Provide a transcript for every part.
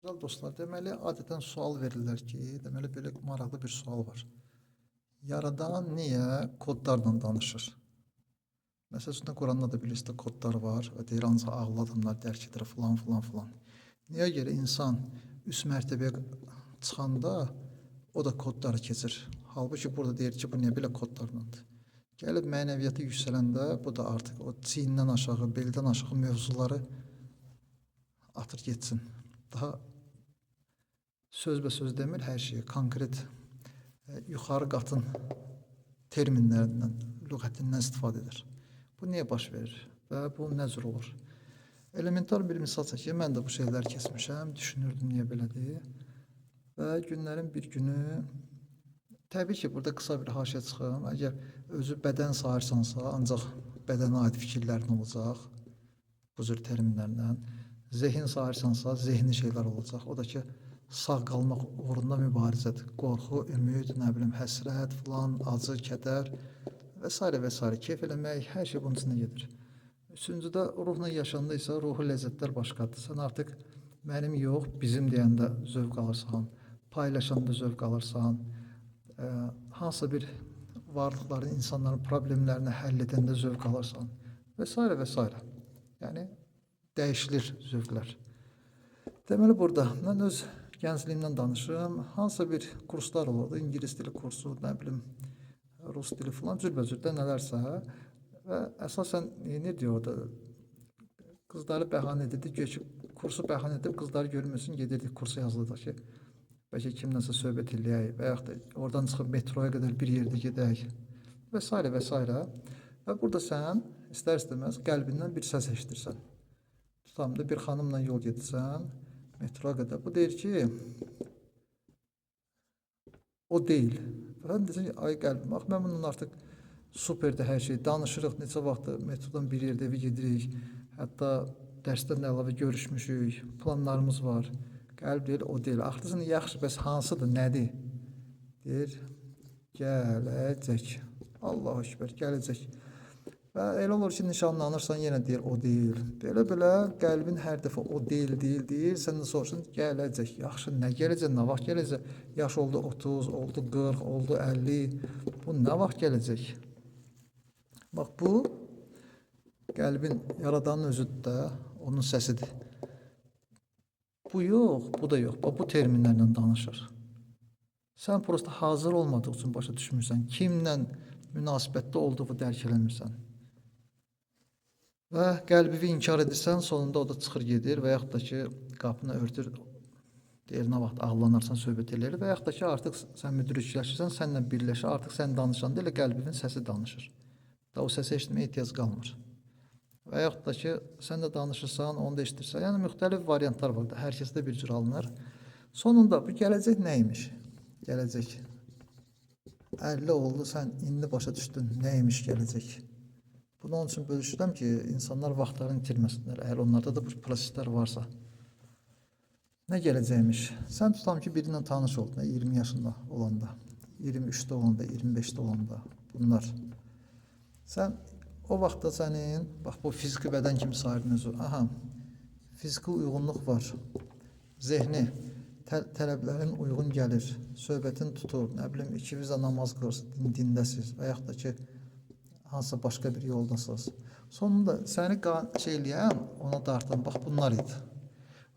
Gözəl dostlar, deməli adətən sual verirlər ki, deməli belə maraqlı bir sual var. Yaradan niyə kodlarla danışır? Məsəl üçün Quranda da bilirsiniz də kodlar var və deyir ancaq ağıllı adamlar dərk edir filan filan filan. Niyə görə insan üst mərtəbəyə çıxanda o da kodları keçir? Halbuki burada deyir ki, bu niyə belə kodlarlandır? Gəlib mənəviyyatı yüksələndə bu da artıq o çiyindən aşağı, beldən aşağı mövzuları atır getsin. Daha sözbəsöz demir hər şeyi, konkret yuxarı qatın terminlərindən, lüğətindən istifadə edir. Bu niyə baş verir və bu nə cür olur? Elementar bir misal çəkeyim. Mən də bu şeyləri keçmişəm, düşünürdüm niyə belədir. Və günlərin bir günü təbii ki, burada qısa bir haşiyə çıxım. Əgər özü bədən sayırsansa, ancaq bədənə aid fikirlərin olacaq bu cür terminlərlə. Zehin sayırsansa, zehni şeylər olacaq. O da ki, sağ qalmaq uğrunda mübarizədir. Qorxu, ümid, nə bilim, həsrət, filan, acı, kədər və sairə və sairə. Keyf eləmək, hər şey bunun içində gedir. Üçüncüdə ruhla yaşanda isə ruhi ləzzətlər başqadır. Sən artıq mənim yox, bizim deyəndə zövq alırsan, paylaşanda zövq alırsan, hansısa bir varlıqların, insanların problemlərini həll edəndə zövq alırsan və sairə və sairə. Yəni dəyişilir zövqlər. Deməli burada mən öz gəncliyimdən danışım. Hansısa bir kurslar olurdu. İngilis dili kursu, nə bilim, rus dili filan cürbəcür də nələrsə və əsasən nə diyor orada? Qızları bəhanə edirdik, güya ki, kursu bəhanə edib qızları görməsin, gedirdik kursa yazılırdıq ki, bəlkə kimlənsə söhbət eləyək və yaxud da oradan çıxıb metroya qədər bir yerdə gedək və sairə və sairə. Və burada sən istər-istəməz qəlbindən bir səs eşidirsən. Tutam da bir xanımla yol gedirsən metroya qədər. Bu deyir ki, o deyil. Və sən deyirsən ki, ay qəlbim, bax mən bununla artıq superdir hər şey. Danışırıq neçə vaxtdır metrodan bir yerdə evə gedirik. Hətta dərsdən də əlavə görüşmüşük, planlarımız var. Qəlb deyir, o deyil. Axırda yaxşı, bəs hansıdır, nədir? Deyir, gələcək. Allahu Ekber, gələcək. Və elə olur ki, nişanlanırsan, yenə deyir, o deyil. Belə-belə qəlbin hər dəfə o deyil, deyil, deyil. Sən də soruşursan, gələcək. Yaxşı, nə gələcək, nə vaxt gələcək? Yaş oldu 30, oldu 40, oldu 50. Bu nə vaxt gələcək? Bax, bu qəlbin yaradanın özüdür də, onun səsidir. Bu yox, bu da yox. Bax, bu terminlərlə danışır. Sən prosta hazır olmadığı üçün başa düşmürsən. Kimlə münasibətdə olduğunu dərk eləmirsən. Və qəlbini inkar edirsən, sonunda o da çıxır gedir və yaxud da ki, qapını örtür, deyir, nə vaxt ağlanarsan söhbət eləyir və yaxud da ki, artıq sən müdrikləşirsən, səninlə birləşir, artıq sən danışanda elə qəlbinin səsi danışır. Da o səsi eşitməyə ehtiyac qalmır. Və yaxud da ki, sən də danışırsan, onu da eşidirsən. Yəni müxtəlif variantlar var da, hər kəsdə bir cür alınır. Sonunda bu gələcək nə imiş? Gələcək. 50 oldu, sən indi başa düşdün, nə imiş gələcək? Bunu onun üçün bölüşürəm ki, insanlar vaxtlarını itirməsinlər. Əgər onlarda da bu proseslər varsa. Nə gələcəkmiş? Sən tutam ki, biri ilə tanış oldun, 20 yaşında olanda, 23-də olanda, 25-də olanda bunlar. Sən o vaxtda sənin, bax bu fiziki bədən kimi sayırdın özü. Aha, fiziki uyğunluq var. Zehni, tələblərin uyğun gəlir, söhbətin tutur, nə bilim, ikiniz də namaz qılırsınız, dindəsiz və yaxud da ki, hansısa başqa bir yoldasınız. Sonunda səni şey eləyən, ona dartan, bax bunlar idi.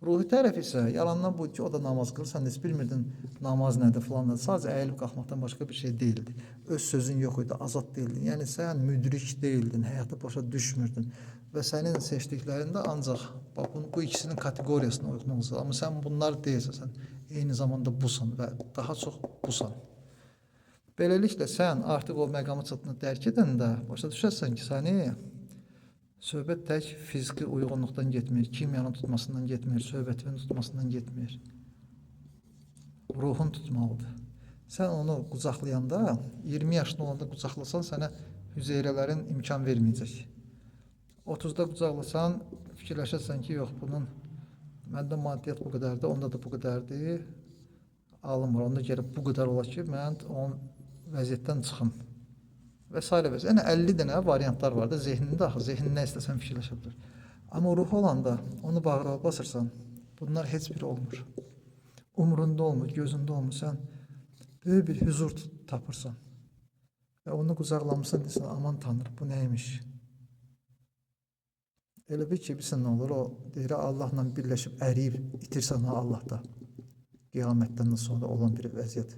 Ruhi tərəf isə yalandan bu ki, o da namaz qılır, sən heç bilmirdin namaz nədir filan nədir. Sadəcə əyilib qalxmaqdan başqa bir şey deyildi. Öz sözün yox idi, azad deyildin. Yəni sən müdrik deyildin, həyatı başa düşmürdün və sənin seçdiklərində ancaq bax, bu ikisinin kateqoriyasına uyğun olacaq. Amma sən bunlar deyilsən, sən eyni zamanda busan və daha çox busan. Beləliklə sən artıq o məqamı çatdığını dərk edəndə başa düşərsən ki, səni söhbət tək fiziki uyğunluqdan getmir, kimyanın tutmasından getmir, söhbətin tutmasından getmir. Ruhun tutmalıdır. Sən onu qucaqlayanda, 20 yaşında olanda qucaqlasan, sənə hüceyrələrin imkan verməyəcək. 30-da qucaqlasan, fikirləşərsən ki, yox, bunun məndə maddiyyat bu qədərdir, onda da bu qədərdir. Alınmır. Onda gərək bu qədər ola ki, mən onun vəziyyətdən çıxım. Və sairə və sairə. Yəni 50 dənə variantlar var da zehnində axı, zehnin nə istəsən fikirləşə bilər. Amma ruh olanda onu bağrına basırsan, Bunlar heç biri olmur. Umrunda olmur, gözündə olmur. Sən böyük bir hüzur tapırsan. Və onu qucaqlamısan, deyirsən, aman Tanrı, bu nəymiş? Elə bil ki, bilirsən nə olur? O deyir, Allahla birləşib, əriyib, itirsən o Allahda. Qiyamətdən də sonra olan bir vəziyyət.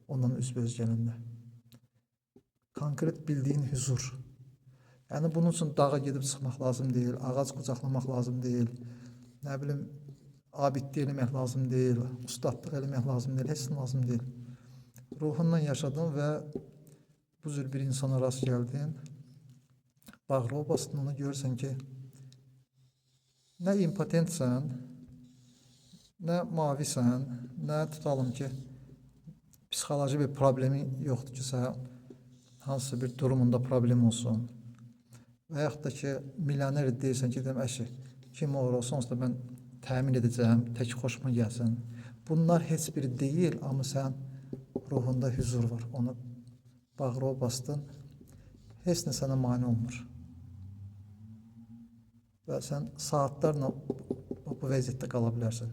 Ondan üzbəüz gələndə. Konkret bildiyin hüzur. Yəni bunun üçün dağa gedib çıxmaq lazım deyil, ağac qucaqlamaq lazım deyil, nə bilim, abidlik eləmək lazım deyil, ustadlıq eləmək lazım deyil, heç nə lazım deyil. Ruhunla yaşadın və bu cür bir insana rast gəldin, bağrına bastın, onu görürsən ki, nə impotentsən, nə mavisən, nə tutalım ki, psixoloji bir problemin yoxdur ki, sən hansısa bir durumunda problem olsun. Və yaxud da ki, milyoner deyirsən ki, deyirəm, əşi, kim olur olsun, onsuz da mən təmin edəcəyəm, tək xoşuma gəlsin. Bunlar heç biri deyil, amma sən ruhunda hüzur var. Onu bağrına bastın, heç nə sənə mane olmur. Və sən saatlarla bu vəziyyətdə qala bilərsən.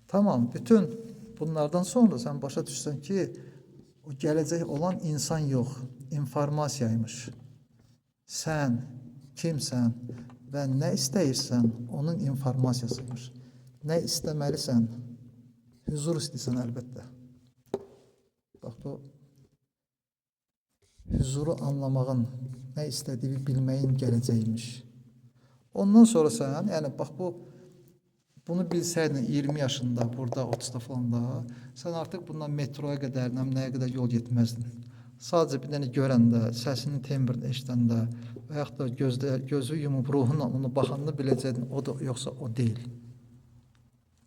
Tamam, bütün bunlardan sonra sən başa düşsən ki, o gələcək olan insan yox, informasiyaymış. Sən kimsən və nə istəyirsən, onun informasiyasıymış. Nə istəməlisən? Hüzur istəyirsən əlbəttə. Bax bu hüzuru anlamağın, nə istədiyi bilməyin gələcəyiymiş. Ondan sonra sən, yəni bax bu bunu bilsəydin 20 yaşında, burada 30-da falan da, sən artıq bundan metroya qədər, nə nəyə qədər yol getməzdin. Sadəcə bir dənə görəndə, səsinin tembrini eşidəndə və yaxud da gözdə, gözü yumub ruhunla onu baxanda biləcəkdin, o da yoxsa o deyil.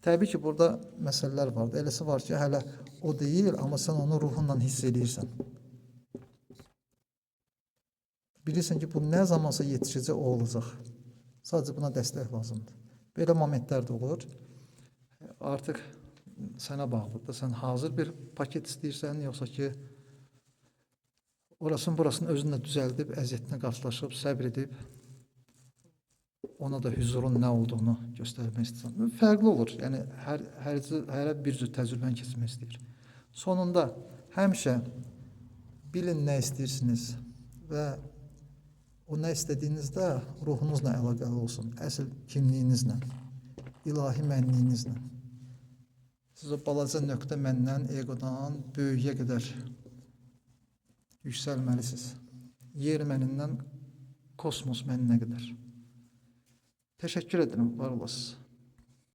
Təbii ki, burada məsələlər vardır. Eləsi var ki, hələ o deyil, amma sən onu ruhunla hiss eləyirsən. Bilirsən ki, bu nə zamansa yetişəcək, o olacaq. Sadəcə buna dəstək lazımdır. Belə momentlər də olur. Artıq sənə bağlıdır. Sən hazır bir paket istəyirsən, yoxsa ki, orasını burasını özünlə düzəldib, əziyyətinə qarşılaşıb, səbr edib, ona da hüzurun nə olduğunu göstərmək istəyirsən. Fərqli olur. Yəni hər bir cür təcrübəni keçmək istəyir. Sonunda həmişə bilin nə istəyirsiniz və o nə istədiyinizdə ruhunuzla əlaqəli olsun. Əsl kimliyinizlə, ilahi mənliyinizlə. Siz o balaca nöqtə məndən, egodan böyüyə qədər yüksəlməlisiniz. Yer mənindən kosmos məninə qədər. Təşəkkür edirəm, var olasınız.